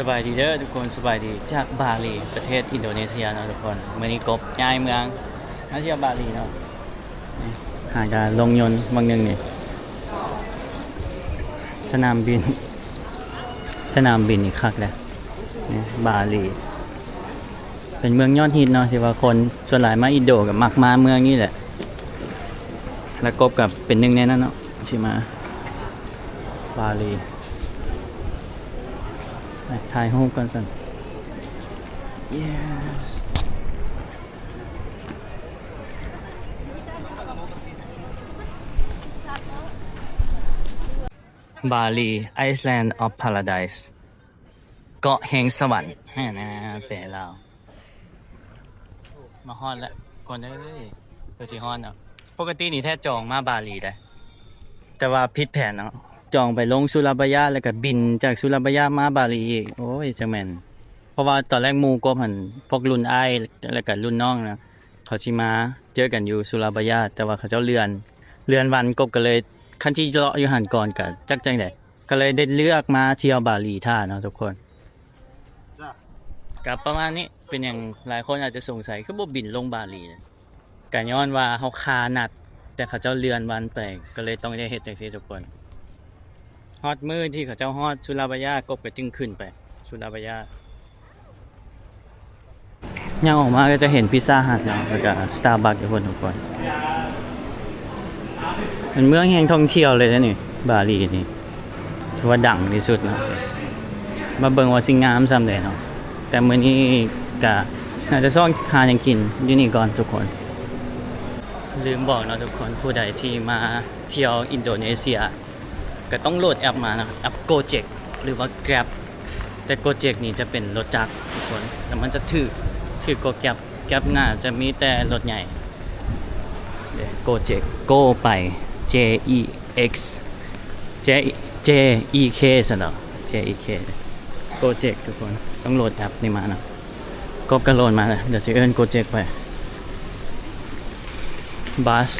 ສະບາຍດີເດີທຸກຄົນ ສະບາຍດີຈາກບາຫຼີ ປະເທດອິນໂດເນເຊຍເນາະທຸກຄົນ. ມື້ນີ້ກົບຍ້າຍເມືອງມາທ່ຽວບາຫຼີເນາະ. ນີ້ຫາກະລົງຍົນບາງໜຶ່ງນີ້ ສະໜາມບິນ ສະໜາມບິນນີ້ຄັກເດ້. ນີ້ບາຫຼີ ເປັນເມືອງຍອດຮິດເນາະ ທີ່ວ່າຄົນສ່ວນຫຼາຍມາອິນໂດກໍມັກມາເມືອງນີ້ແຫຼະ ແລະ ກົບກໍເປັນໜຶ່ງໃນນັ້ນເນາະ ຊິມາບາຫຼີ. ໄປຖ່າຍຮູບກ່ອນຊັ້ນ. Yes. ບາຫຼີ Island of Paradise ເກາະແຫ່ງສະຫວັນ ແນ່ ແປລາວ. ມາຮອດແລ້ວ ກ່ອນເດີ ເພື່ອຊິຮອດເນາະ. ປົກກະຕິນີ້ແທ້ຈອງມາບາຫຼີໄດ໋ ແຕ່ວ່າຜິດແຜນເນາະ ຈອງໄປລົງສຸລາບາຍາ ແລ້ວກໍບິນຈາກສຸລາບາຍາມາບາຫຼີອີກ. ໂອ້ຍ ຈັກແມ່ນ ເພາະວ່າຕອນແລກໝູ່ກົບຫັ້ນ ພວກລຸ້ນອ້າຍ ແລ້ວກໍລຸ້ນນ້ອງນະ ເຂົາຊິມາເຈີກັນຢູ່ສຸລາບາຍາ ແຕ່ວ່າເຂົາເຈົ້າເລື່ອນ ເລື່ອນວັນ ກົບກໍເລີຍ ຄັນຊິເລາະຢູ່ຫັ້ນກ່ອນກໍຈັກຈັ່ງໃດ ກໍເລີຍໄດ້ເລືອກມາທ່ຽວບາຫຼີຖ້າເນາະທຸກຄົນ. ກໍປະມານນີ້ ເປັນຫຍັງຫຼາຍຄົນອາດຈະສົງໄສ ຄືບໍ່ບິນລົງບາຫຼີ? ກໍຍ້ອນວ່າເຮົາຄານັດ ແຕ່ເຂົາເຈົ້າເລື່ອນວັນໄປ ກໍເລີຍຕ້ອງໄດ້ເຮັດຈັ່ງຊີ້ທຸກຄົນ. ຮອດມື້ທີ່ເຂົາເຈົ້າຮອດສຸລາບາຍາ ກົບກໍຈຶ່ງຂຶ້ນໄປສຸລາບາຍາ. ຍ່າງອອກມາກໍຈະເຫັນ Pizza Hut ເນາະ ແລ້ວກໍ Starbucks ຢູ່ພຸ້ນທຸກຄົນ. ເປັນເມືອງແຫ່ງທ່ອງທ່ຽວເລີຍເດ້ນີ້ ບາຫຼີນີ້ ຖືວ່າດັງທີ່ສຸດເນາະ. ມາເບິ່ງວ່າຊິງາມສ່ຳໃດເນາະ. ແຕ່ມື້ນີ້ກະໜ້າຈະຊອກຫາຫຍັງກິນຢູ່ນີ້ກ່ອນທຸກຄົນ. ລືມບອກເນາະທຸກຄົນ ຜູ້ໃດທີ່ມາທ່ຽວອິນໂດເນເຊຍ ກໍຕ້ອງໂຫຼດແອັບມາເນາະ ແອັບ Gojek ຫຼືວ່າ Grab. ແຕ່ Gojek ນີ້ຈະເປັນລົດຈັກທຸກຄົນ ແລ້ວມັນຈະຖືກ ຖືກກວ່າ Grab. Grab ໜ້າຈະມີແຕ່ລົດໃຫຍ່. Gojek Go ໄປ J E X J J E K ຊັ້ນເນາະ J E K Gojek ທຸກຄົນ. ຕ້ອງໂຫຼດແອັບນີ້ມາເນາະ. ກໍກະໂຫຼດມາແລ້ວ ດຽວຈະເອີ້ນ Gojek ໄປ. Bus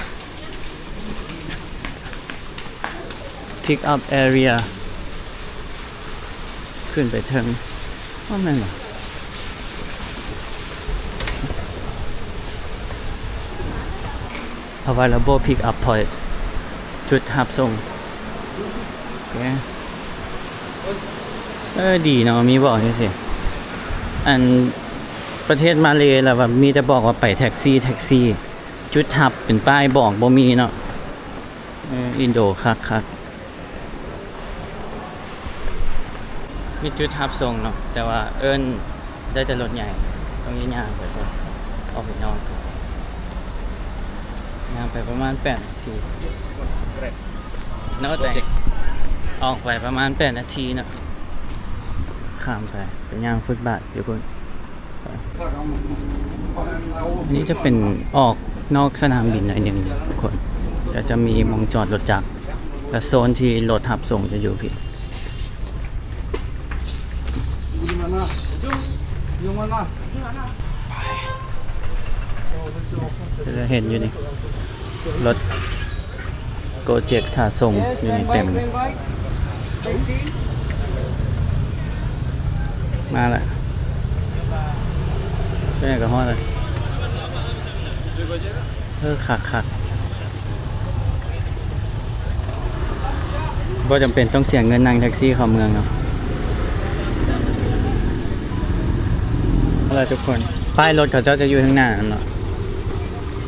Pick up area ຂຶ້ນໄປເທິງ ວ່າແມ່ນບໍ່? Available pick up point ຈຸດຮັບສົ່ງ. ໂອເຄ ເອີ ດີເນາະ ມີບອກຈັ່ງຊີ້. ອັນປະເທດມາເລແລ້ວວ່າມີແຕ່ບອກວ່າໄປແທັກຊີ ແທັກຊີ ຈຸດຮັບເປັນປ້າຍບອກບໍ່ມີເນາະ. ເອີ ອິນໂດຄັກໆ ມີຈຸດຮັບສົ່ງເນາະ ແຕ່ວ່າເອີ້ນໄດ້ແຕ່ລົດໃຫຍ່ ຕ້ອງຍ່າງໄປກ່ອນ ອອກໄປນອກ ຍ່າງໄປປະມານແປດນາທີ. No thanks. ອອກໄປປະມານແປດນາທີເນາະ ຂ້າມໄປ ໄປຍ່າງຟຸດບາດຢູ່ພຸ້ນ. ອັນນີ້ຈະເປັນອອກນອກສະໜາມບິນໜ້ອຍໜຶ່ງທຸກຄົນ ກໍຈະມີໝ່ອງຈອດລົດຈັກ ແລະ ໂຊນທີ່ລົດຮັບສົ່ງຈະຢູ່ພີ້. ຈະເຫັນຢູ່ນີ້ ລົດ Gojek ຖ້າສົ່ງຢູ່ນີ້ເຕັມ ມາລະ ເຈົ້າຫຍັງກໍຮອດລະ. ເອີ ຄັກໆ ບໍ່ຈຳເປັນຕ້ອງເສຍເງິນນັ່ງແທັກຊີເຂົ້າເມືອງເນາະ. ເອົາລະທຸກຄົນ ປ້າຍລົດເຂົາເຈົ້າຈະຢູ່ທາງໜ້ານັ້ນເນາະ.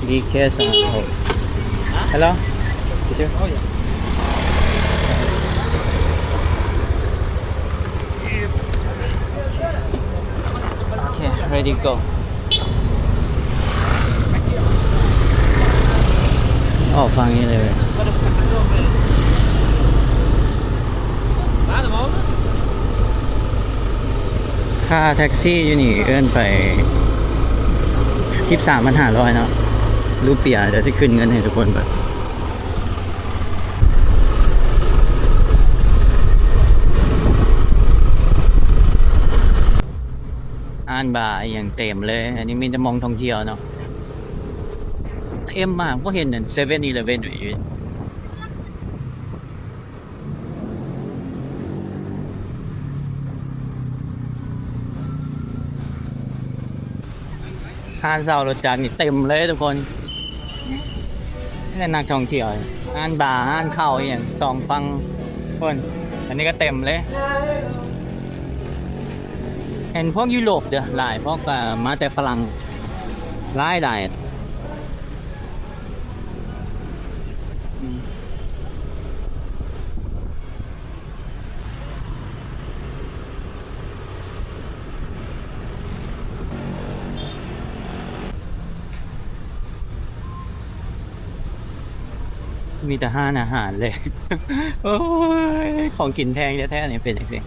Be careful. Hello? You sure? Oh, yeah. Okay, ready, go. ອອກຝັ່ງນີ້ເລີຍ. ຄ່າແທັກຊີຢູ່ນີ້ເອີ້ນໄປສິບສາມພັນຫ້າຮ້ອຍເນາະ ຣູເປຍ. ດຽວຊິຂຶ້ນເງິນໃຫ້ທຸກຄົນເບິ່ງ. ຮ້ານບາອີ່ຫຍັງເຕັມເລີຍ. ອັນນີ້ມີແຕ່ໝ່ອງທ່ອງທ່ຽວເນາະ. ເອັມມາ ບໍ່ເຫັນອັນເຊເວັນອີເລເວັນຢູ່. ຮ້ານເຊົ່າລົດຈັກນີ້ເຕັມເລີຍທຸກຄົນ ມີແຕ່ນັກທ່ອງທ່ຽວ ຮ້ານບາ ຮ້ານເຂົ້າອີ່ຫຍັງ ສອງຝັ່ງພຸ້ນ ອັນນີ້ກໍເຕັມເລີຍ. ເຫັນພວກຢູໂຣບເດີ້ ຫຼາຍ ພວກ ເອີ ມາແຕ່ຝຣັ່ງ ຫຼາຍໆ ອືມ. ມີແຕ່ຮ້ານອາຫານເລີຍ ໂອ້ຍ ຂອງກິນແພງແທ້ໆ ນີ້ເປັນຈັ່ງຊີ້.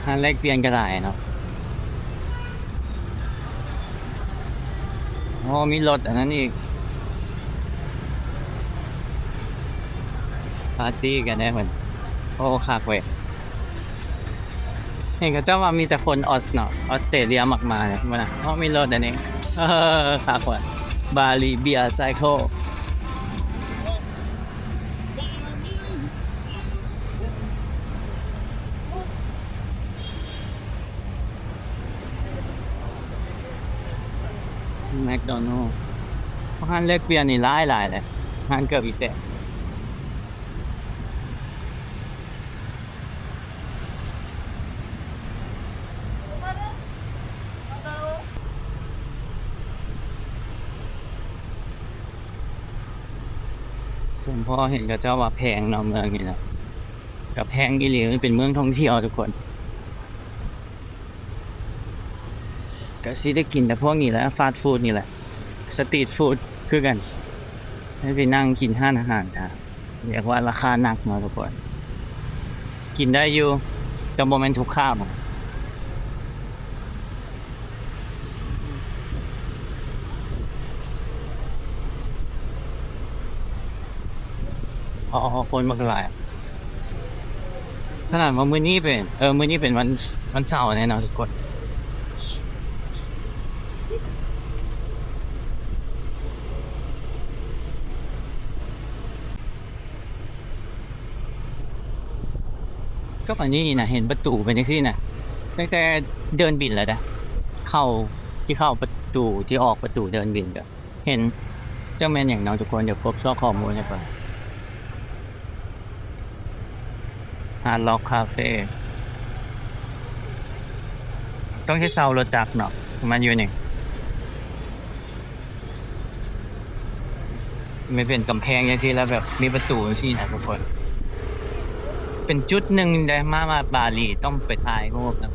ຮ້ານແລກປ່ຽນກໍຫຼາຍເນາະ. ໂອ້ ມີລົດອັນນັ້ນອີກ ປາຕີ້ກັນແດ່ເພິ່ນ. ໂອ້ ຄັກເວີຍ ເຫັນເຂົາເຈົ້າວ່າມີແຕ່ຄົນອອສເນາະ ອອສເຕຣເລຍມັກມາເນາະ ເບິ່ງນະ. ໂອ້ ມີລົດອັນນີ້ ເອີ ຄັກເວີຍ ບາລີເບຍໄຊເຄິນ. ແມັກໂດນັລ ຮ້ານແລກປ່ຽນນີ້ຫຼາຍໆ ເລີຍ ຮ້ານເກືອບອີແຕກ. ສົມພໍເຫັນເຂົາເຈົ້າວ່າແພງເນາະ ເມືອງນີ້ນະ ກໍແພງອີ່ຫຼີ ມັນເປັນເມືອງທ່ອງທ່ຽວທຸກຄົນ. ກໍຊິໄດ້ກິນແຕ່ພວກນີ້ແຫຼະ ຟາສຟູດນີ້ແຫຼະ ສະຕຣີດຟູດຄືກັນ ໄດ້ໄປນັ່ງກິນຮ້ານອາຫານ ກໍຮຽກວ່າລາຄາໜັກເນາະທຸກຄົນ. ກິນໄດ້ຢູ່ ແຕ່ບໍ່ແມ່ນທຸກຄາບ. ອໍ ຄົນມັນກໍຫຼາຍ ຂະໜາດວ່າມື້ນີ້ເປັນ ເອີ ມື້ນີ້ເປັນວັນ ວັນເສົາແນ່ເນາະທຸກຄົນ. ກໍອັນນີ້ນີ້ນະ ເຫັນປະຕູເປັນຈັ່ງຊີ້ນະ ຕັ້ງແຕ່ເດີ່ນບິນແລ້ວເດ້ ເຂົ້າ ທີ່ເຂົ້າປະຕູ ທີ່ອອກປະຕູເດີ່ນບິນກໍເຫັນ. ຈັກແມ່ນຫຍັງເນາະທຸກຄົນ ດຽວກົບຊອກຂໍ້ມູນໃຫ້ເບິ່ງ. Hard Rock Cafe ຊ່ວງທີ່ເຊົ່າລົດຈັກເນາະ ມັນຢູ່ນີ້ ມັນເປັນກຳແພງຈັ່ງຊີ້ ແລ້ວແບບມີປະຕູຈັ່ງຊີ້ນະທຸກຄົນ. ເປັນຈຸດໜຶ່ງເດ້ ມາ ມາບາຫຼີຕ້ອງໄປຖ່າຍຮູບນະ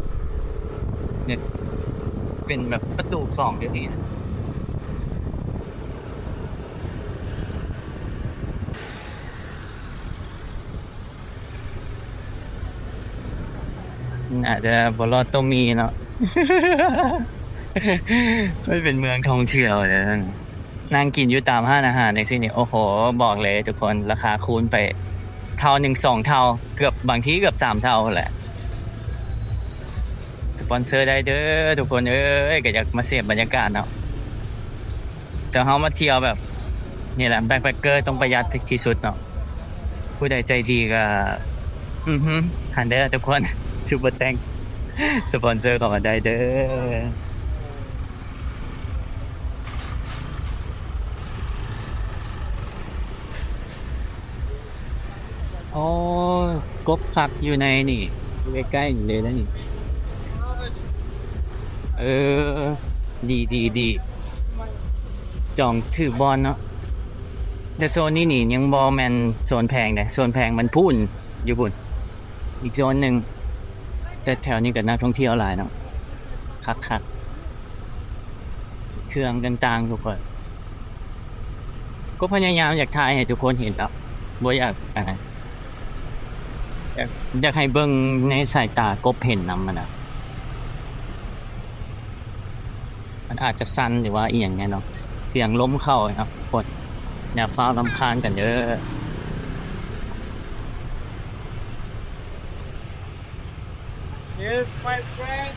ເປັນແບບປະຕູສອງຈັ່ງຊີ້ນະ. ອາດຈະບໍ່ລອດໂຕມີເນາະ ມັນເປັນເມືອງທ່ອງທ່ຽວເດ້ ນັ່ງກິນຢູ່ຕາມຮ້ານອາຫານຈັ່ງຊີ້ນີ້ ໂອ້ໂຫ ບອກເລີຍທຸກຄົນ ລາຄາຄູນໄປເທົ່າໜຶ່ງສອງເທົ່າ ເກືອບ ບາງທີເກືອບສາມເທົ່າພຸ້ນແຫຼະ. ສະປອນເຊີໄດ້ເດີທຸກຄົນເອີຍ ກໍຢາກມາເສບບັນຍາກາດເນາະ. ແຕ່ເຮົາມາທ່ຽວແບບນີ້ແຫຼະ ແບັກແພັກເກີຕ້ອງປະຢັດທີ່ສຸດເນາະ. ຜູ້ໃດໃຈດີກໍ ອືຫື ຫັ້ນເດີທຸກຄົນ Super Thanks ສະປອນເຊີເຂົ້າມາໄດ້ເດີ. ໂອ້ ກົບພັກຢູ່ໃນນີ້ ຢູ່ໃກ້ໆນີ້ເລີຍນະນີ້. ເອີ ດີໆໆ ຈອງຖືກບ່ອນເນາະ. ແຕ່ໂຊນນີ້ນີ້ຍັງບໍ່ແມ່ນໂຊນແພງເດ້ ໂຊນແພງມັນພຸ້ນ ຢູ່ພຸ້ນ ອີກໂຊນໜຶ່ງ. ແຕ່ແຖວນີ້ກໍນັກທ່ອງທ່ຽວຫຼາຍເນາະ ຄັກໆ ເຄື່ອງຕ່າງໆ ທຸກຄົນ. ກໍພະຍາຍາມຢາກຖ່າຍໃຫ້ທຸກຄົນເຫັນເນາະ ບໍ່ຢາກ ອ່າ ຢາກ ຢາກໃຫ້ເບິ່ງໃນສາຍຕາກົບເຫັນນຳຫັ້ນນະ. ມັນອາດຈະສັ່ນ ຫຼືວ່າອີ່ຫຍັງແນ່ເນາະ ສຽງລົມເຂົ້າເນາະ ຄົນ ຢ່າຟ້າວລຳຄານກັນເດີ. Yes my friend.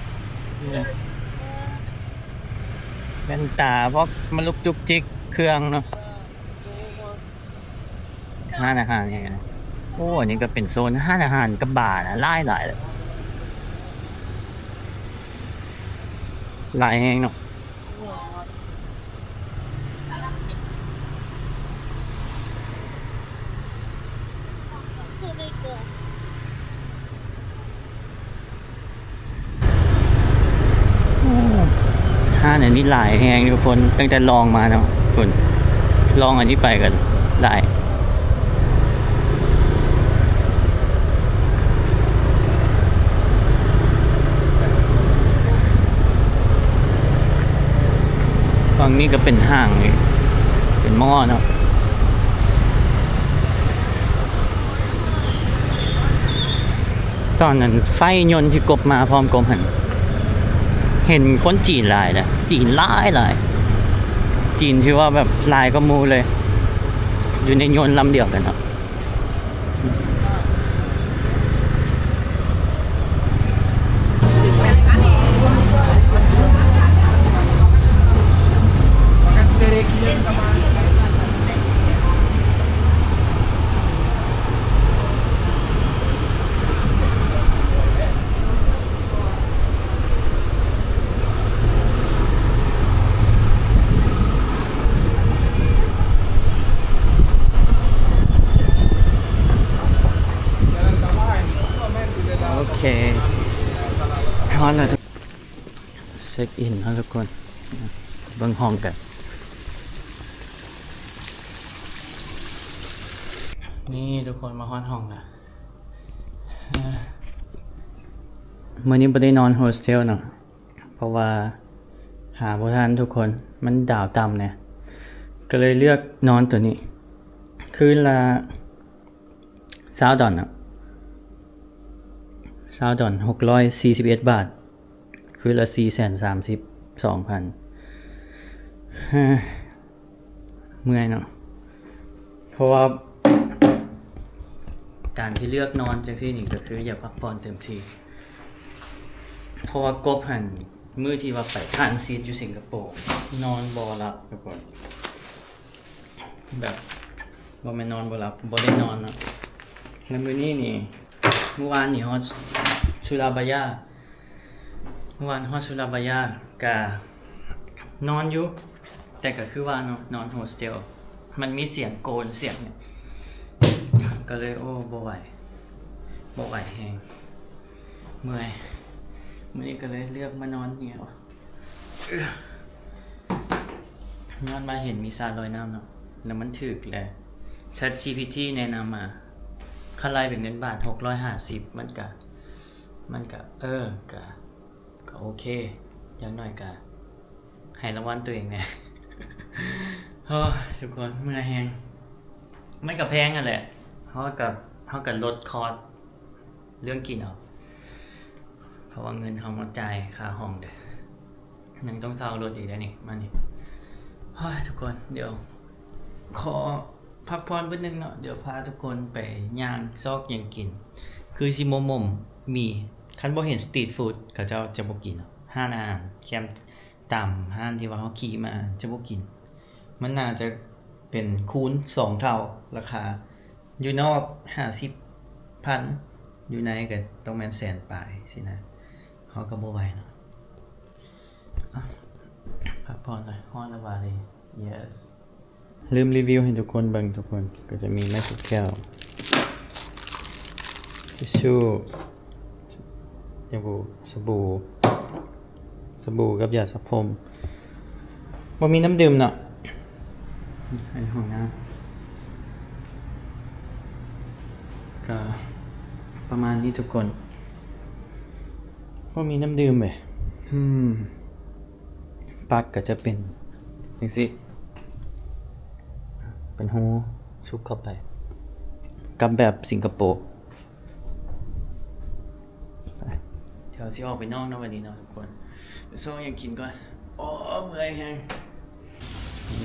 ແວ່ນຕາພວກມະລຸກຈຸກຈິກເຄື່ອງເນາະ. ຮ້ານອາຫານຫຍັງນະ. ໂອ້ ອັນນີ້ກໍເປັນໂຊນຮ້ານອາຫານກັບບານະ ຫຼາຍໆ ເລີຍ. ຫຼາຍແຮງເນາະ. ໂອ້ ຮ້ານອັນນີ້ຫຼາຍແຮງທຸກຄົນ ຕັ້ງແຕ່ລອງມາເນາະ. ພຸ້ນ ລອງອັນນີ້ໄປກໍຫຼາຍ. ຝັ່ງນີ້ກໍເປັນຫ້າງ ເປັນມໍເນາະ. ຕອນນັ້ນໄຟຍົນທີ່ກົບມາພ້ອມກົບຫັ້ນ ເຫັນຄົນຈີນຫຼາຍນະ ຈີນຫຼາຍໆ ຈີນຖືວ່າແບບຫຼາຍກວ່າໝູ່ເລີຍ ຢູ່ໃນຍົນລຳດຽວກັນເນາະ. ໂອເຄ ຮອດແລ້ວ ເຊັກອິນເນາະທຸກຄົນ ເບິ່ງຫ້ອງກັນ. ນີ້ທຸກຄົນ ມາຮອດຫ້ອງແລ້ວ. ມື້ນີ້ບໍ່ໄດ້ນອນໂຮສເທວເນາະ ເພາະວ່າຫາບໍ່ທັນທຸກຄົນ ມັນດາວຕ່ຳແດ່ ກໍເລີຍເລືອກນອນໂຕນີ້ ຄືນລະຊາວດອນເນາະ ຊາວດອນ ຫົກຮ້ອຍສີ່ສິບເອັດບາດ ຄືນລະສີ່ແສນສາມສິບສອງພັນ. ເມື່ອຍເນາະ ເພາະວ່າການທີ່ເລືອກນອນຈັ່ງຊີ້ນີ້ ກໍຄືຢາກພັກຜ່ອນເຕັມທີ່ ເພາະວ່າກົບຫັ້ນ ມື້ທີ່ວ່າໄປທຣານຊິດຢູ່ສິງກະໂປ ນອນບໍ່ຫຼັບທຸກຄົນ. ແບບ ບໍ່ແມ່ນນອນບໍ່ຫຼັບ ບໍ່ໄດ້ນອນເນາະ. ແລ້ວມື້ນີ້ນີ້ ມື້ວານນີ້ຮອດສຸຣາບາຢາ ມື້ວານຮອດສຸຣາບາຢາ ກະນອນຢູ່ ແຕ່ກະຄືວ່າເນາະ ນອນໂຮສເທວ ມັນມີສຽງໂກນສຽງຫຍັງ ກະເລີຍ ໂອ້ ບໍ່ໄຫວ ບໍ່ໄຫວແຮງ ເມື່ອຍ. ມື້ນີ້ກະເລີຍເລືອກມານອນນີ້ ຍ້ອນວ່າເຫັນມີສະລອຍນ້ຳເນາະ ແລ້ວມັນຖືກ ແລະ ChatGPT ແນະນຳມາ ຄັນໄລ່ເປັນເງິນບາດ ຫົກຮ້ອຍຫ້າສິບ ມັນກະ ມັນກະ ເອີ ກະ ກະໂອເຄ ຢ່າງໜ້ອຍກະໃຫ້ລາງວັນຕົວເອງແດ່. ໂອ້ຍ ທຸກຄົນ ເມື່ອຍແຮງ. ມັນກະແພງຫັ້ນແຫຼະ ເຮົາກະ ເຮົາກະລົດຄອສ ເລື່ອງກິນເອົາ ເພາະວ່າເງິນເຮົາມາຈ່າຍຄ່າຫ້ອງເດ້ ຍັງຕ້ອງເຊົ່າລົດອີກເດ້ນີ້ ມານີ້. ໂອ້ຍ ທຸກຄົນ ດຽວຂໍພັກຜ່ອນບຶດໜຶ່ງເນາະ ດຽວພາທຸກຄົນໄປຍ່າງຊອກຫຍັງກິນ ຄືຊິມົມໆ ມີ ຄັນບໍ່ເຫັນສະຕີດຟູດ ເຂົາເຈົ້າຈະບໍ່ກິນເນາະ ຮ້ານອາຫານແຄມ ຕາມຮ້ານທີ່ວ່າເຮົາຂີ່ມາຈະບໍ່ກິນ ມັນໜ້າຈະເປັນຄູນສອງເທົ່າລາຄາ ຢູ່ນອກຫ້າສິບພັນ ຢູ່ໃນກໍຕ້ອງແມ່ນແສນປາຍຊີ້ນະ ເຮົາກໍບໍ່ໄຫວເນາະ. ອ່ະ ພັກຜ່ອນໜ້ອຍ ຮ້ອນລະບາຍເລີຍ yes. ລືມຣີວິວໃຫ້ທຸກຄົນເບິ່ງທຸກຄົນ ກໍຈະມີໄມ້ເກັບແກ້ວ ທິດຊູ ຢາບູ່ ສະບູ່ ສະບູ່ກັບຢາສະຜົມ ບໍ່ມີນ້ຳດື່ມເນາະ ໃນຫ້ອງນ້ຳ ກໍປະມານນີ້ທຸກຄົນ ບໍ່ມີນ້ຳດື່ມເວີຍ ອືມ ປັກກໍຈະເປັນຈັ່ງຊີ້ ເປັນຮູຊຸບເຂົ້າໄປ ກັບແບບສິງກະໂປ. ໄປ ດຽວຊິອອກໄປນອກເນາະ ວັນນີ້ເນາະທຸກຄົນ ຊອກຫຍັງກິນກ່ອນ ໂອ້ ເມື່ອຍແຮງ.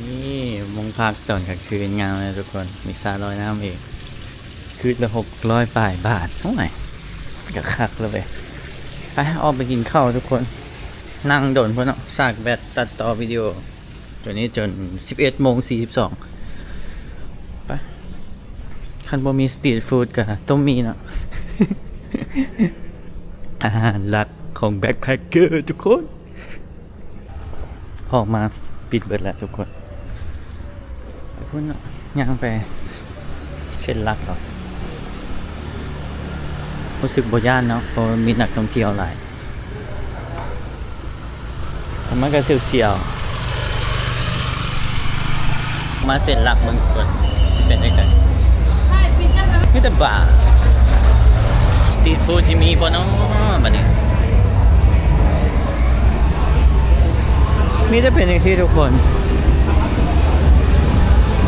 ນີ້ ໝ່ອງພັກຕອນກາງຄືນງາມເລີຍທຸກຄົນ ມີສະລອຍນ້ຳອີກ ຄືນລະຫົກຮ້ອຍປາຍບາດ ໂອ້ຍ ກະຄັກແລ້ວເວີຍ. ໄປ ອອກໄປກິນເຂົ້າທຸກຄົນ ນັ່ງດົນໂພດເນາະ ສາກແບັດ ຕັດຕໍ່ວິດີໂອ ໂຕນີ້ຈົນສິບເອັດໂມງສີ່ສິບສອງ ໄປ ຄັນບໍ່ມີສະຕີດຟູດກະຕ້ອງມີເນາະ ອາຫານຫຼັກຂອງແບັກແພັກເກີທຸກຄົນ. ອອກມາປິດເບິດແລ້ວທຸກຄົນ. ພຸ້ນເນາະ ຍ່າງໄປເສັ້ນຫຼັກເນາະ. ຮູ້ສຶກບໍ່ຢ້ານເນາະ ເພາະວ່າມີນັກທ່ອງທ່ຽວຫຼາຍ. ແຕ່ມັນກໍສຽວໆ. ມາເສັ້ນຫຼັກເບິ່ງກ່ອນ ເປັນຈັ່ງໃດ? ມີແຕ່ບາ. ສະຕຣີດຟູດຊິມີບໍ່ເນາະບັດນີ້? ມີແຕ່ເປັນຈັ່ງຊີ້ທຸກຄົນ.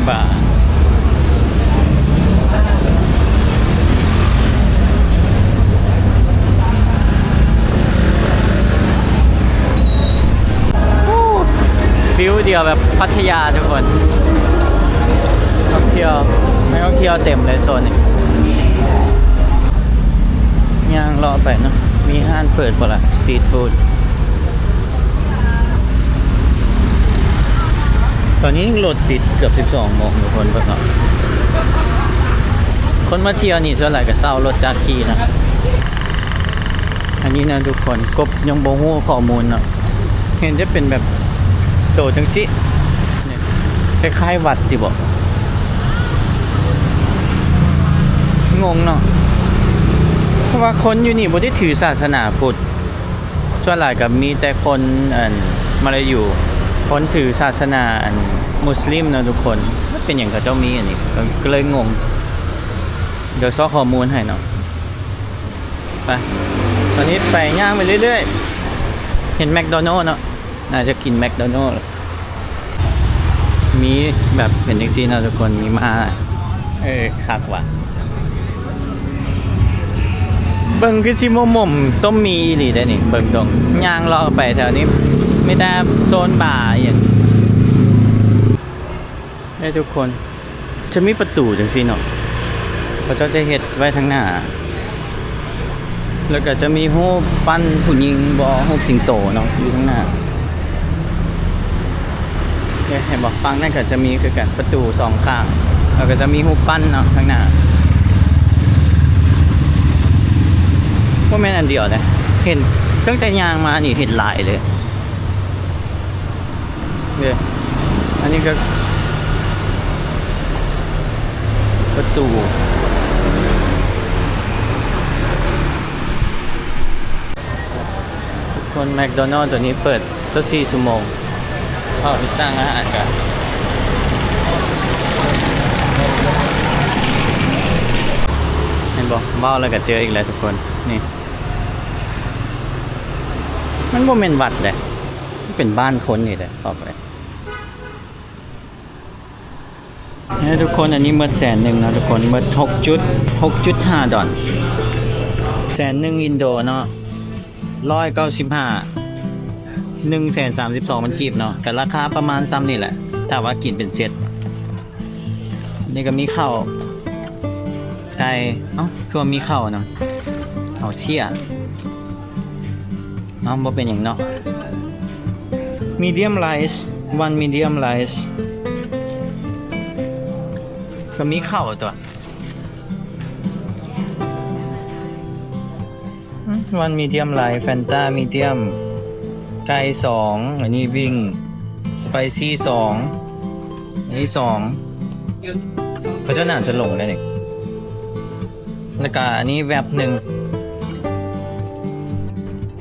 ບາ. ໂອ້ ວິວດຽວແບບພັດທະຍາທຸກຄົນ. ນັກທ່ອງທ່ຽວ ນັກທ່ອງທ່ຽວເຕັມເລີຍໂຊນນີ້. ຍ່າງເລາະໄປເນາະ ມີຮ້ານເປີດບໍ່ລະ ສະຕຣີດຟູດ. ຕອນນີ້ຍັງລົດຕິດເກືອບສິບສອງໂມງທຸກຄົນເບິ່ງເນາະ. ຄົນມາທ່ຽວນີ້ສ່ວນຫຼາຍກໍເຊົ່າລົດຈັກຂີ່ນະ. ອັນນີ້ນະທຸກຄົນ ກົບຍັງບໍ່ຮູ້ຂໍ້ມູນເນາະ. ເຫັນຈະເປັນແບບໂຕຈັ່ງຊີ້ ນີ້ ຄ້າຍໆວັດຕິບໍ? ງົງເນາະ ເພາະວ່າຄົນຢູ່ນີ້ບໍ່ໄດ້ຖືສາສະໜາພຸດ. ສ່ວນຫຼາຍກໍມີແຕ່ຄົນ ອັນ ມາລາຢູ ຄົນຖືສາສະໜາ ອັນ ມຸສລິມເນາະທຸກຄົນ. ມັນເປັນຫຍັງເຂົາເຈົ້າມີອັນນີ້ ກໍເລີຍງົງ. ດຽວຊອກຂໍ້ມູນໃຫ້ເນາະ. ໄປ ຕອນນີ້ໄປ ຍ່າງໄປເລື້ອຍໆ ເຫັນແມັກໂດນັລເນາະ ໜ້າຈະກິນແມັກໂດນັລ. ມີແບບເປັນຈັ່ງຊີ້ເນາະທຸກຄົນ ມີມາ ເອີ ຄັກວ່ະ. ເບິ່ງຄືຊິໝົ່ມໆ ຕົ້ມໝີ່ອີ່ຫຼີເດ້ນີ້ ເບິ່ງຊົງ. ຍ່າງເລາະໄປແຖວນີ້ ມີແຕ່ໂຊນບາອີ່ຫຍັງເດ້ທຸກຄົນ. ຈະມີປະຕູຈັ່ງຊີ້ເນາະ ເຂົາເຈົ້າຈະເຮັດໄວ້ທາງໜ້າ. ແລ້ວກໍຈະມີຮູບປັ້ນຜູ້ຍິງບໍ ຮູບສິງໂຕເນາະ ຢູ່ທາງໜ້າ. ເຫັນບໍ່? ຝັ່ງນັ້ນກໍຈະມີຄືກັນ ປະຕູສອງຂ້າງ ແລ້ວກໍຈະມີຮູບປັ້ນເນາະທາງໜ້າ. ບໍ່ແມ່ນອັນດຽວເດ້ ເຫັນຕັ້ງແຕ່ຍ່າງມານີ້ ເຫັນຫຼາຍເລີຍ. ເດ້ ອັນນີ້ກໍປະຕູ ທຸກຄົນ. ແມັກໂດນັລໂຕນີ້ເປີດຊາວສີ່ຊົ່ວໂມງ ເຂົ້າໄປສັ່ງອາຫານກະ ເຫັນບໍ່? ເວົ້າແລ້ວກະເຈີອີກແລ້ວທຸກຄົນ. ນີ້ ມັນບໍ່ແມ່ນວັດເດ້ ມັນເປັນບ້ານຄົນນີ້ແຫຼະ ອອກໄປ. ນີ້ທຸກຄົນ ອັນນີ້ໝົດແສນໜຶ່ງເນາະທຸກຄົນ ໝົດຫົກຈຸດ ຫົກຈຸດຫ້າດອນ. ແສນໜຶ່ງອິນໂດເນາະ ຮ້ອຍເກົ້າສິບຫ້າ ໜຶ່ງແສນສາມສິບສອງພັນກີບເນາະ ກໍລາຄາປະມານຊ່ຳນີ້ແຫຼະ ຖ້າວ່າກິນເປັນເຊັດ. ນີ້ກໍມີເຂົ້າ ໄກ່ ເອົ້າ ຄືວ່າມີເຂົ້ານຳ ເຂົ້າເສຍ ເອົ້າ ບໍ່ເປັນຫຍັງເນາະ. Medium rice one medium rice ກໍມີເຂົ້າຕົວະ. ອືມ one medium rice Fanta medium ໄກ່ສອງ ອັນນີ້ວິ້ງ spicy ສອງ ອັນນີ້ສອງ ເຂົາເຈົ້າໜ້າຈະຫຼົງໄດ້ນີ້ ແລ້ວກະອັນນີ້ແວັບໜຶ່ງ.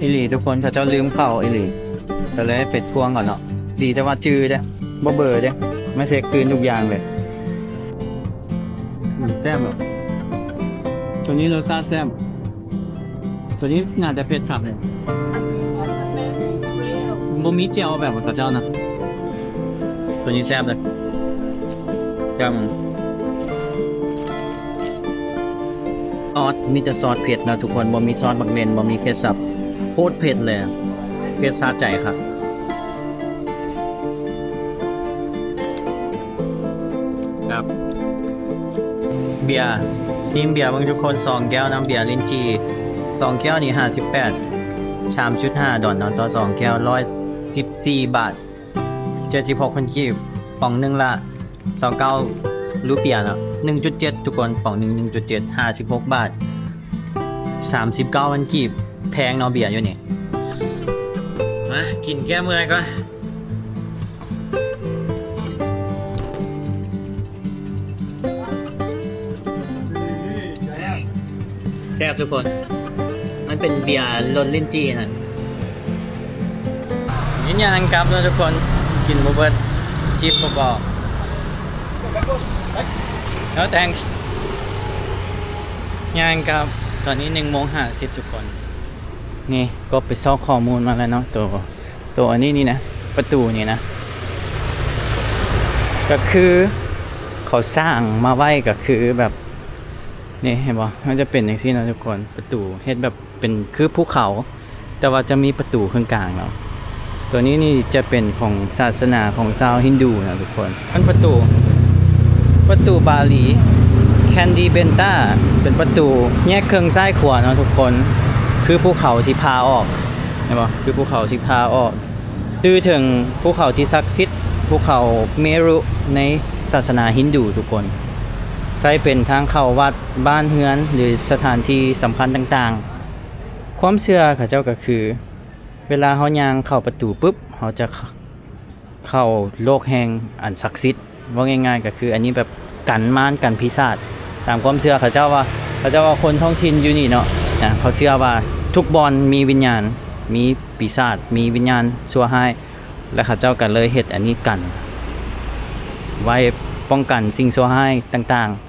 ອີ່ຫຼີທຸກຄົນ ເຂົາເຈົ້າລືມເຂົ້າອີ່ຫຼີ ກໍເລີຍເປັດພວງເອົາເນາະ. ດີແຕ່ວ່າຈື່ເດ້ ບໍ່ເບີເດ້ ມາເຊັກຄືນທຸກຢ່າງເລີຍ. ອືມ ແຊບເນາະ ໂຕນີ້ລົດຊາດແຊບ. ໂຕນີ້ໜ້າຈະເຜັດຄັກເລີຍ ບໍ່ມີແຈ່ວແບບຂອງເຂົາເຈົ້ານະ. ໂຕນີ້ແຊບເລີຍ ແຈ່ວມັນ ຊອດ ມີແຕ່ຊອດເຜັດເນາະທຸກຄົນ ບໍ່ມີຊອດໝາກເມັນ ບໍ່ມີເຄັດຊັບ ໂຄດເຜັດເລີຍ ເຜັດສະໃຈຄັກ. ເບຍ ຊີມເບຍເບິ່ງທຸກຄົນ ສອງແກ້ວນຳ ເບຍລິ້ນຈີ່ ສອງແກ້ວນີ້ຫ້າສິບແປດ ສາມຈຸດຫ້າດອນເນາະ ຕໍ່ສອງແກ້ວ ຮ້ອຍສິບສີ່ບາດ ເຈັດສິບຫົກພັນກີບ. ປ໋ອງໜຶ່ງລະຊາວເກົ້າຣູເປຍເນາະ ໜຶ່ງຈຸດເຈັດທຸກຄົນ ປ໋ອງໜຶ່ງ ໜຶ່ງຈຸດເຈັດ ຫ້າສິບຫົກບາດ ສາມສິບເກົ້າພັນກີບ. ແພງເນາະເບຍຢູ່ນີ້. ມາກິນແກ້ເມື່ອຍກ່ອນ. ແຊບທຸກຄົນ ມັນເປັນເບຍລົດລິ້ນຈີ່ຫັ້ນ. ນີ້ຍ່າງກັບເນາະທຸກຄົນ ກິນບໍ່ເບິດ ຈິບບໍ່ພໍ. No thanks. ຍ່າງກັບ ຕອນນີ້ໜຶ່ງໂມງຫ້າສິບທຸກຄົນ. ນີ້ກໍໄປຊອກຂໍ້ມູນມາແລ້ວເນາະ ໂຕ ໂຕອັນນີ້ນີ້ນະ ປະຕູນີ້ນະ ກໍຄືເຂົາສ້າງມາໄວ້ ກໍຄືແບບ ນີ້ເຫັນບໍ່ ມັນຈະເປັນຈັ່ງຊີ້ເນາະທຸກຄົນ ປະຕູເຮັດແບບເປັນຄືພູເຂົາ ແຕ່ວ່າຈະມີປະຕູເຄິ່ງກາງເນາະ. ຕົວນີ້ນີ້ຈະເປັນຂອງສາສະໜາຂອງຊາວຮິນດູເນາະທຸກຄົນ. ມັນປະຕູ ປະຕູບາລີ Candi Benta ເປັນປະຕູແຍກເຄິ່ງຊ້າຍຂວາເນາະທຸກຄົນ ຄືພູເຂົາທີ່ຜ່າອອກ ເຫັນບໍ່ ຄືພູເຂົາທີ່ຜ່າອອກ ຊື່ເຖິງພູເຂົາທີ່ສັກສິດ ພູເຂົາເມລຸ ໃນສາສະໜາຮິນດູທຸກຄົນ ໃຊ້ເປັນທາງເຂົ້າວັດ ບ້ານເຮືອນ ຫຼື ສະຖານທີ່ສຳຄັນຕ່າງໆ. ຄວາມເຊື່ອເຂົາເຈົ້າກໍຄື ເວລາເຮົາຍ່າງເຂົ້າປະຕູປຶບ ເຮົາຈະ ເຂົ້າໂລກແຫ່ງອັນສັກສິດ ເວົ້າງ່າຍໆກໍຄືອັນນີ້ແບບກັນມານກັນປີສາດ. ຕາມຄວາມເຊື່ອເຂົາເຈົ້າວ່າ ເຂົາເຈົ້າວ່າຄົນທ້ອງຖິ່ນຢູ່ນີ້ເນາະ ນະ ເຂົາເຊື່ອວ່າທຸກບ່ອນມີວິນຍານ ມີປີສາດ ມີວິນຍານຊົ່ວຮ້າຍ ແລະ ເຂົາເຈົ້າກໍເລີຍເຮັດອັນນີ້ກັນໄວ້ ປ້ອງກັນສິ່ງຊົ່ວຮ້າຍຕ່າງໆ.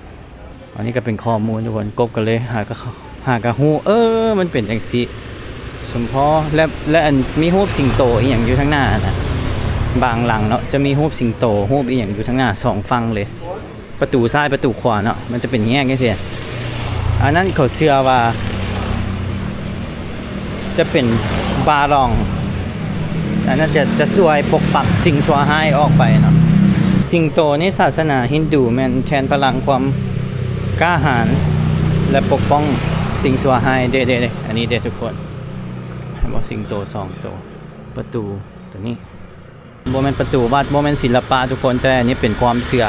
ອັນນີ້ກໍເປັນຂໍ້ມູນທຸກຄົນ ກົບກໍເລີຍຫາກໍ ຫາກໍຮູ້ ເອີ ມັນເປັນຈັ່ງຊີ້ ສົມພໍ ແລະ ແລະ ອັນມີຮູບສິງໂຕອີ່ຫຍັງຢູ່ທາງໜ້ານະ ບາງຫຼັງເນາະ ຈະມີຮູບສິງໂຕ ຮູບອີ່ຫຍັງຢູ່ທາງໜ້າສອງຝັ່ງເລີຍ ປະຕູຊ້າຍປະຕູຂວາເນາະ ມັນຈະເປັນແຍກຈັ່ງຊີ້. ອັນນັ້ນເຂົາເຊື່ອວ່າ ຈະເປັນບາລອງ ອັນນັ້ນຈະ ຈະຊ່ວຍປົກປັກສິ່ງຊົ່ວຮ້າຍອອກໄປເນາະ. ສິງໂຕໃນສາສະໜາຮິນດູແມ່ນແທນພະລັງຄວາມກ້າຫານ ແລະ ປົກປ້ອງສິ່ງຊົ່ວຮ້າຍເດ້ ເດ້ ເດ້ ອັນນີ້ເດ້ທຸກຄົນ ເຫັນບໍ່ ສິງໂຕສອງໂຕ ປະຕູຕົວນີ້ ບໍ່ແມ່ນປະຕູວັດ ບໍ່ແມ່ນສິລະປະທຸກຄົນ ແຕ່ອັນນີ້ເປັນຄວາມເຊື່ອ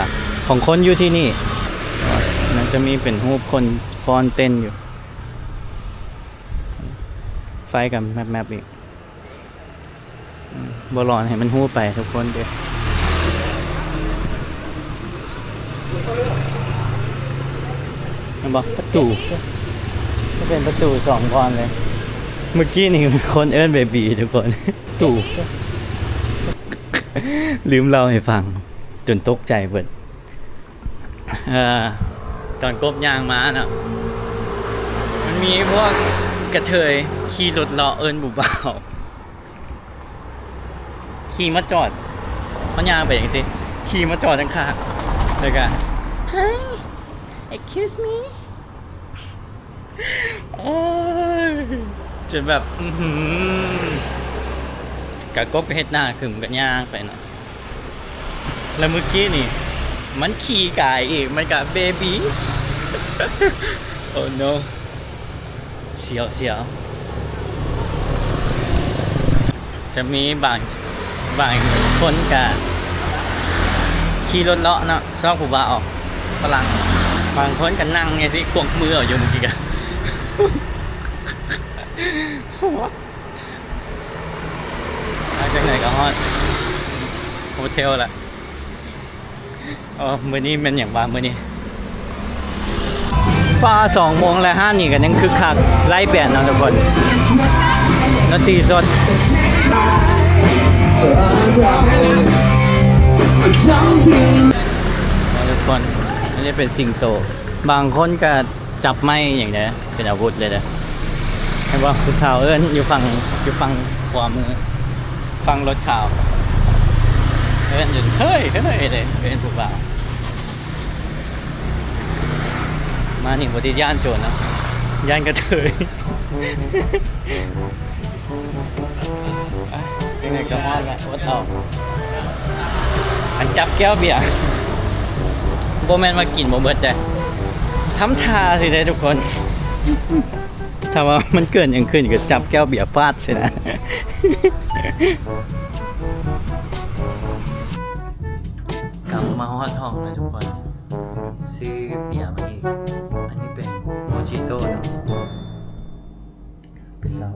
ຂອງຄົນຢູ່ທີ່ນີ້. ມັນຈະມີເປັນຮູບຄົນຟ້ອນເຕັ້ນຢູ່ ໄຟກໍແມັບໆອີກ ອືມ ບໍ່ຮ້ອນໃຫ້ມັນຮູ້ໄປທຸກຄົນເດີ້. ແມ່ນບໍ່? ປະຕູ ຈະເປັນປະຕູສອງບ່ອນເລີຍ. ເມື່ອກີ້ນີ້ຄົນເອີ້ນເບບີທຸກຄົນ ປະຕູ ລືມເລົ່າໃຫ້ຟັງ ຈົນຕົກໃຈເບິດ. ເອີ ຕອນກົບຍ່າງມາເນາະ ມັນມີພວກກະເທີຍຂີ່ລົດເລາະເອີ້ນຜູ້ບ່າວ ຂີ່ມາຈອດ ເຮົາຍ່າງໄປຈັ່ງຊີ້ ຂີ່ມາຈອດຂ້າງໆ ແລ້ວກະ Hi, excuse me. ໂອ້ຍ ຈົນແບບ ອື້ຫື ກະກົບເຮັດໜ້າຄຶມ ກະຍ່າງໄປເນາະ. ແລ້ວມື້ກີ້ນີ້ ມັນຂີ່ກາຍອີກ ມັນກະເບບີ Oh no. ສຽວ ສຽວ. ຈະມີບາງ ບາງຄົນກະຂີ່ລົດເລາະເນາະ ຊອກຜູ້ບ່າວຝຣັ່ງ ບາງຄົນກະນັ່ງຈັ່ງຊີ້ ກວັກມືເອົາຢູ່ມື້ກີ້ກະ What? ມາຈັ່ງໃດກະຮອດໂຮເທລລະ. ອໍ ມື້ນີ້ແມ່ນຫຍັງວະ ມື້ນີ້ ຟ້າສອງໂມງແລ້ວ ຮ້ານນີ້ກໍຍັງຄຶກຄັກ ໄລ່ແບນເນາະທຸກຄົນ ດົນຕີສົດ ທຸກຄົນ. ອັນນີ້ເປັນສິງໂຕ ບາງຄົນກໍຈັບໄມ້ຫຍັງເດ້ ເປັນອາວຸດເລີຍເດ້ ເຫັນບໍ່? ຜູ້ສາວເອີ້ນຢູ່ຝັ່ງ ຢູ່ຝັ່ງຂວາມື ຝັ່ງລົດຂາວ ເອີ້ນຢູ່ ເຮີ້ຍ ເຮີ້ຍ ເດ້ ເອີ້ນຜູ້ບ່າວ. ມານີ້ບໍ່ໄດ້ຢ້ານໂຈນເນາະ ຢ້ານກະເທີຍ. ອ່ະ ຈັ່ງໃດກໍຮອດລະ ອົດເອົາ. ອັນຈັບແກ້ວເບຍ ບໍ່ແມ່ນວ່າກິນບໍ່ເບິດເດ້ ທຳທ່າຊິເດ້ທຸກຄົນ. ຖ້າວ່າມັນເກີດຫຍັງຂຶ້ນກໍຈັບແກ້ວເບຍຟາດຊິນະ. ກັບມາຮອດຫ້ອງແລ້ວທຸກຄົນ ຊື້ເບຍມາອີກ ອັນນີ້ເປັນໂມຈິໂຕ້ເນາະ ເປັນເຫຼົ້າ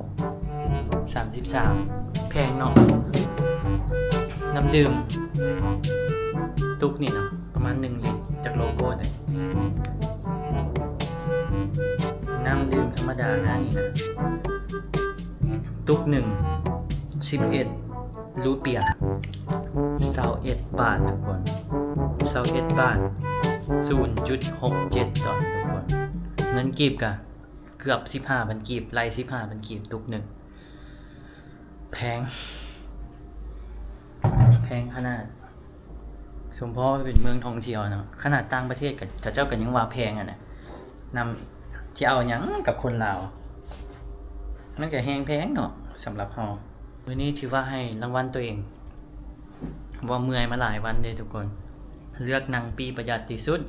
ສາມສິບສາມ ແພງເນາະ. ນ້ຳດື່ມຕຸກນີ້ເນາະ ປະມານໜຶ່ງລິດ ຈັກໂລໂກ້ເດ ນ້ຳດື່ມທຳ ມະດານະນີ້ນະ ຕຸກໜຶ່ງ ສິບເອັດ ຣູເປຍ ຊາວເອັດບາດທຸກຄົນ ຊາວເອັດບາດ ສູນຈຸດຫົກເຈັດດອນທຸກຄົນ ເງິນກີບກະເກືອບສິບຫ້າພັນກີບ ໄລ່ສິບຫ້າພັນກີບ ຕຸກໜຶ່ງ ແພງ ແພງຂະໜາດ ສົມພໍເປັນເມືອງທ່ອງທ່ຽວເນາະ ຂະໜາດຕ່າງປະເທດກະ ເຂົາເຈົ້າກະຍັງວ່າແພງຫັ້ນນະ ນຳ ຊິເອົາຫຍັງກັບຄົນລາວ ມັນກະແຮງແພງເນາະ ສຳລັບເຮົາ ມື້ນີ້ຖືວ່າໃຫ້ລາງວັນຕົວເອງ ເພາະວ່າເມື່ອຍມາຫຼາຍວັນເດ້ທຸກຄົນ ເລືອກນັ່ງປີ້ປະຢັດທີ່ສຸດ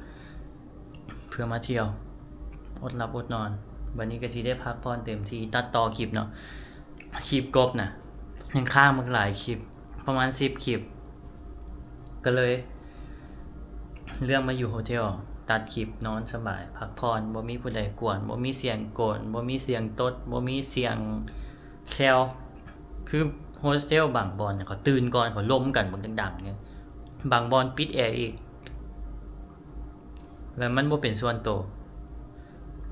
ເພື່ອມາທ່ຽວ ອົດຫຼັບອົດນອນ ບັດນີ້ກະຊິໄດ້ພັກຜ່ອນເຕັມທີ່ ຕັດຕໍ່ຄລິບເນາະ ຄລິບກົບນະ ຍັງຄ້າງບັກຫຼາຍຄລິບ ປະມານສິບຄລິບ ກະເລີຍເລືອກມາຢູ່ໂຮເທວ ຕັດຄລິບ ນອນສະບາຍ ພັກຜ່ອນ ບໍ່ມີຜູ້ໃດກວນ ບໍ່ມີສຽງໂກນ ບໍ່ມີສຽງຕົດ ບໍ່ມີສຽງແຊວ ຄືໂຮສເທວບາງບ່ອນເຂົາຕື່ນກ່ອນ ເຂົາລົມກັນບັກດັງໆ ບາງບ່ອນປິດແອອີກ ແລ້ວມັນບໍ່ເປັນສ່ວນໂຕ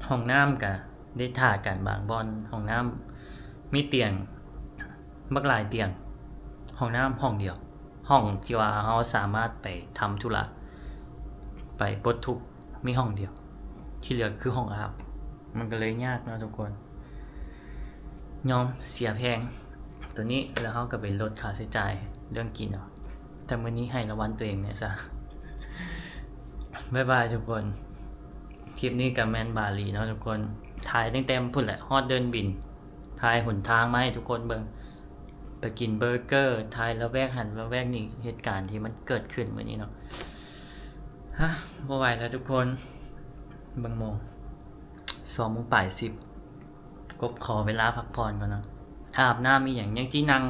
ຫ້ອງນ້ຳກະໄດ້ຖ້າກັນບາງບ່ອນ ຫ້ອງນ້ຳມີຕຽງ ບັກຫຼາຍຕຽງ ຫ້ອງນ້ຳຫ້ອງດຽວ ຫ້ອງທີ່ວ່າເຮົາສາມາດໄປທຳທຸລະ ໄປປົດທຸກ ມີຫ້ອງດຽວ ທີ່ເຫຼືອຄືຫ້ອງອາບ ມັນກະເລີຍຍາກເນາະທຸກຄົນ ຍອມເສຍແພງໂຕນີ້ ແລ້ວເຮົາກະໄປລົດຄ່າໃຊ້ຈ່າຍເລື່ອງກິນເອົາ ແຕ່ມື້ນີ້ໃຫ້ລາງວັນໂຕເອງແດ່ຊະ ບາຍບາຍທຸກຄົນ ຄລິບນີ້ກະແມ່ນບາຫຼີເນາະທຸກຄົນ ຖ່າຍຕັ້ງແຕ່ພຸ້ນແຫຼະ ຮອດເດີ່ນບິນ ຖ່າຍຫົນທາງມາໃຫ້ທຸກຄົນເບິ່ງ ໄປກິນເບີເກີ ຖ່າຍລະແວກຫັ້ນລະແວກນີ້ ເຫດການທີ່ມັນເກີດຂຶ້ນມື້ນີ້ເນາະ ຮະ ບໍ່ໄຫວແລ້ວທຸກຄົນ ເບິ່ງໂມງ ສອງໂມງປາຍສິບ ກົບຂໍເວລາພັກຜ່ອນກ່ອນເນາະ ອາບນ້ຳອີ່ຫຍັງ ຍັງຊິນັ່ງ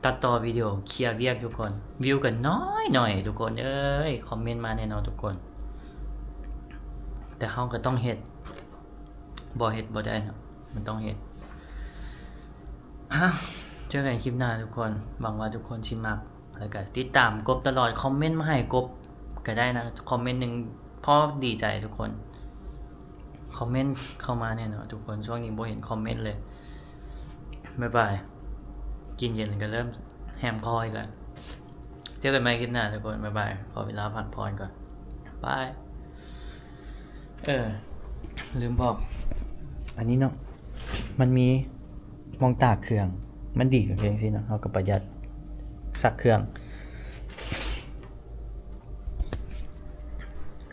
ຕັດຕໍ່ວິດີໂອ ເຄຍວຽກທຸກຄົນ ວິວກະນ້ອຍໆ ທຸກຄົນເອີຍ ຄອມເມັນມາແນ່ເນາະທຸກຄົນ ແຕ່ເຮົາກະຕ້ອງເຮັດ ບໍ່ເຮັດບໍ່ໄດ້ເນາະ ມັນຕ້ອງເຮັດ ຮະ ເຈີກັນຄລິບໜ້າທຸກຄົນ ຫວັງວ່າທຸກຄົນຊິມັກ ແລ້ວກະຕິດຕາມກົບຕະຫຼອດ ຄອມເມັນມາໃຫ້ກົບກະໄດ້ນະ ຄອມເມັນໜຶ່ງພໍດີໃຈທຸກຄົນ ຄອມເມັນເຂົ້າມາແນ່ເນາະທຸກຄົນ ຊ່ວງນີ້ບໍ່ເຫັນຄອມເມັນເລີຍ ບາຍບາຍ ກິນເຢັນກະເລີ່ມແຮມຄໍອີກແລ້ວ ເຈີກັນໃໝ່ຄລິບໜ້າທຸກຄົນ ບາຍບາຍ ຂໍເວລາພັກຜ່ອນກ່ອນ ບາຍ ເອີ ລືມບອກ ອັນນີ້ເນາະ ມັນມີ ໝ່ອງຕາກເຄື່ອງ ມັນດີກວ່າຈັ່ງຊີ້ເນາະ ເຮົາກະປະຢັດ ຊັກເຄື່ອງ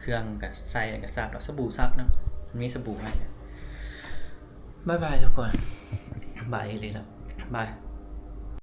ເຄື່ອງກະໃສ່ ກະຊັກ ກະສະບູຊັກເນາະ ມັນມີສະບູໃຫ້ ບາຍບາຍທຸກຄົນ ບາຍອີ່ຫຼີລະ ບາຍ.